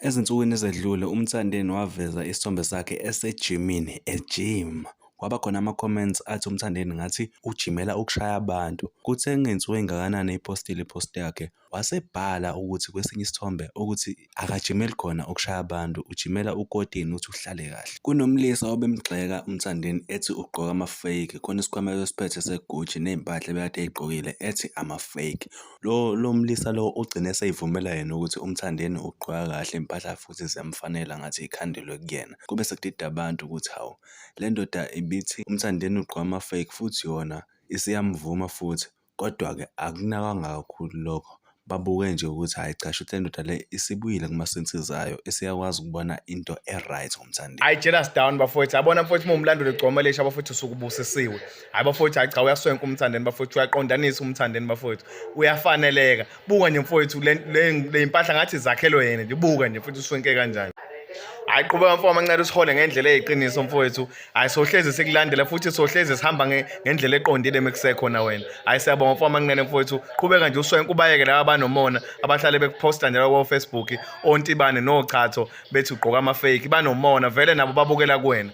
Ezinsukwini ezedlule uMthandeni waveza isithombe sakhe esejimini, ejima. Kwaba khona ama-comments athi uMthandeni ngathi ujimela ukushaya abantu. Kuthe kungey'nsuku ey'ngakanani eyipostile i-post yakhe, wasebhala ukuthi kwesinye isithombe ukuthi akajimeli khona ukushaya abantu, ujimela ukotini ukuthi uhlale kahle. Kunomlisa obemgxeka uMthandeni ethi ugqoka ama-fake, khona isikhwama ebesiphethe se-Gucci ney'mpahla ebekade ey'gqokile ethi ama-fake. Lo mlisa lo ugcine esey'vumela yena ukuthi uMthandeni ugqoka kahle iy'mpahla futhi ziyamfanela ngathi y'khandelwe kuyena. Kube sekudida abantu ukuthi hawu, le ndoda ibithi uMthandeni ugqoka ama-fake futhi yona isiyamvuma futhi. Kodwa-ke akunakwanga kakhulu lokho, babuke nje ukuthi hhayi cha shuthi le ndoda le isibuyile kuma-senses ayo, isiyakwazi ukubona into e-right ngoMthandeni. Hayi jealous down bafowethu, yabona mfowethu uma umlandeli wegcoma elisha bafowethu usuke ubusisiwe. Hayi bafowethu, hayi cha uyaswenka uMthandeni bafowethu, uyaqondanisa uMthandeni bafowethu, uyafaneleka. Buka nje mfowethu le mpahla ngathi zakhelwe yena nje, buka nje futhi uswenke kanjani. Hayi qhubeka mfowethu amancane usihole ngendlela eyiqiniso mfowethu. Hayi sohlezi sikulandela futhi sohlezi sihamba ngendlela eqondile mekusekhona wena. Hayi siyabonga mfowethu amancane mfowethu. Qhubeka nje uswenke ubayeke laba abanomona abahlale bekuphosta njalo ko Facebook ontibane nochatho bethi ugqoka ama fake banomona vele nabo babukela kuwena.